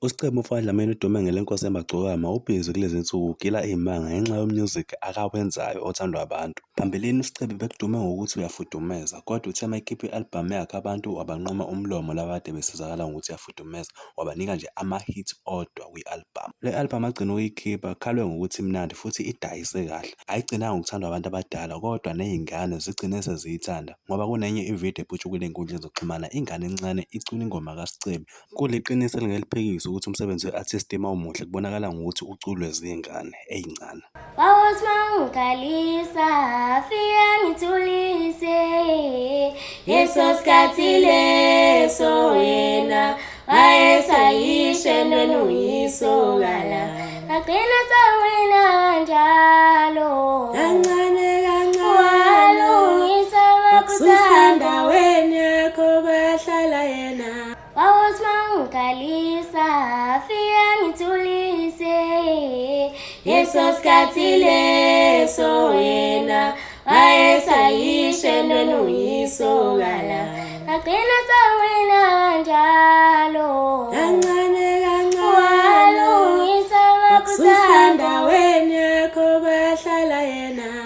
UScebi umfokaDlamini udume ngeleNkosi yamaGcokama ubhizi kulezi zinsuku ugila iy'manga ngenxa yo-music akawenzayo othandwa abantu. Phambilini uScebi bekudume ngokuthi uyafudumeza kodwa uthe uma ekhipha i-albhamu yakhe abantu wabanquma umlomo laba kade besizakala ngokuthi uyafudumeza wabanika nje ama-hit odwa kwi-albhamu. Le albhamu agcina ukuyikhipha kukhalwe ngokuthi imnandi futhi idayise kahle. Ayigcinanga ngokuthandwa abantu abadala kodwa ney'ngane zigcine seziyithanda ngoba kunenye ividiyo eputshukile ey'nkundleni zokuxhumana ingane encane icula ingoma kaScebi. Kuliqiniso elingeliphikiswe ukuthi umsebenzi we-artist uma umuhle kubonakala ngokuthi uculwe zingane ey'ncane. Wawuthi mawungikhalisa fika ngithulise leso sikhathi leso yena wayesayishe nona uyisokala ngagcina sewina kanjalo Kancane kancane walungisa susa makuthanda ndaweni yakho kwahlala yena. Wawuthi mawungikhalisa fika ngithulise Leso sikhathi leso yena wayesayishe nona uyisokala. Ngagcina sewina